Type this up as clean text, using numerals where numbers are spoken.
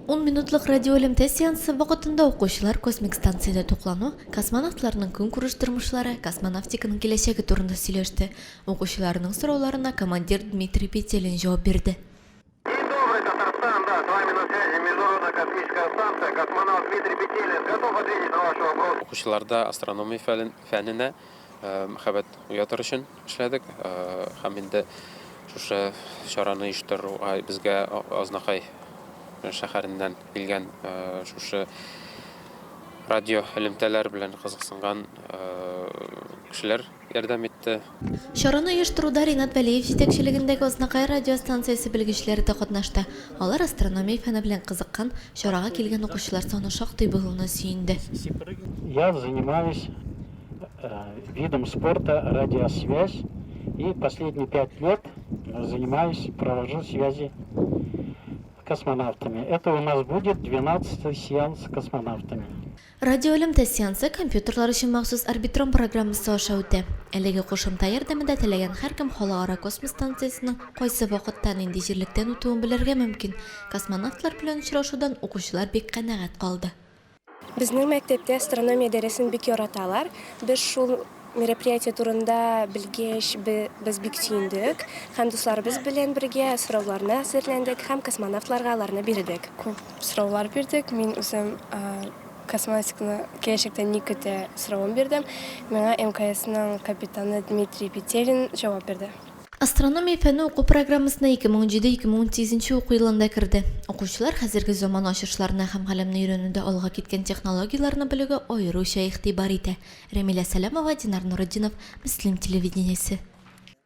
Ун минутлык радиоэлемтә сеансы вакытында укучылар космик станциядә туклану, космонавтларның көнкүреш тормышлары, космонавтиканың киләчәге турында сөйләште. Укучыларның сорауларына командир Дмитрий Петелин җавап бирде. День добрый, Татарстан, да, с вами на связи Международная космическая станция, космонавт Дмитрий Петелин готов ответить на ваши вопросы. Укучыларда астрономия фәненә мәхәббәт уятыр өчен эшләдек һәм инде шушы чараны оештыруга безгә Азнакай шәһәреннән килгән шушы радио элемтәләр белән кызыксынган кешеләр ярдәм итте. Чараны оештыруда Ринат Вәлиев җитәкчелегендәге Азнакай радиостанциясе белгечләре дә катнашты. Алар астрономия фәне белән кызыккан, чарага килгән укучылар саны шактый булуына сөенде. Я занимаюсь видом спорта радиосвязь и последние пять лет занимаюсь, провожу связи с космонавтами. Это у нас будет 12 сеанс с космонавтами. Радиоэлемтә сеансы компьютерлар өчен махсус Арбитрон программасы аша үтә. Әлеге кушымта ярдәмендә теләгән һәркем Халыкара космос станциясенең кайсы вакытта нинди җирлектән үтүен белергә мөмкин. Космонавтлар белән очрашудан укучылар бик канәгать калды. Безнең мәктәптә астрономия дәресен бик яраталар. Без шул мероприятие турында белгәч, без бик сөендек һәм дусларыбыз белән бергә сорауларны әзерләндек һәм космонавтларга аларны бирдек. Күп сораулар бирдек. Мин үзем космонавтиканы киләчәктә ни көтә соравын бирдем. Миңа МКСның капитаны Дмитрий Петелин җавап бирде. Астрономия фәне уку программасына 2017-2018 нче уку елында керде. Укучылар хәзерге заман ачышларына һәм галәмне өйрәнүдә алга киткән технологияләрне белүгә аеруча игътибар итә. Рәмилә Сәләмова, Динар Нуретдинов, Мөслим телевидениесе.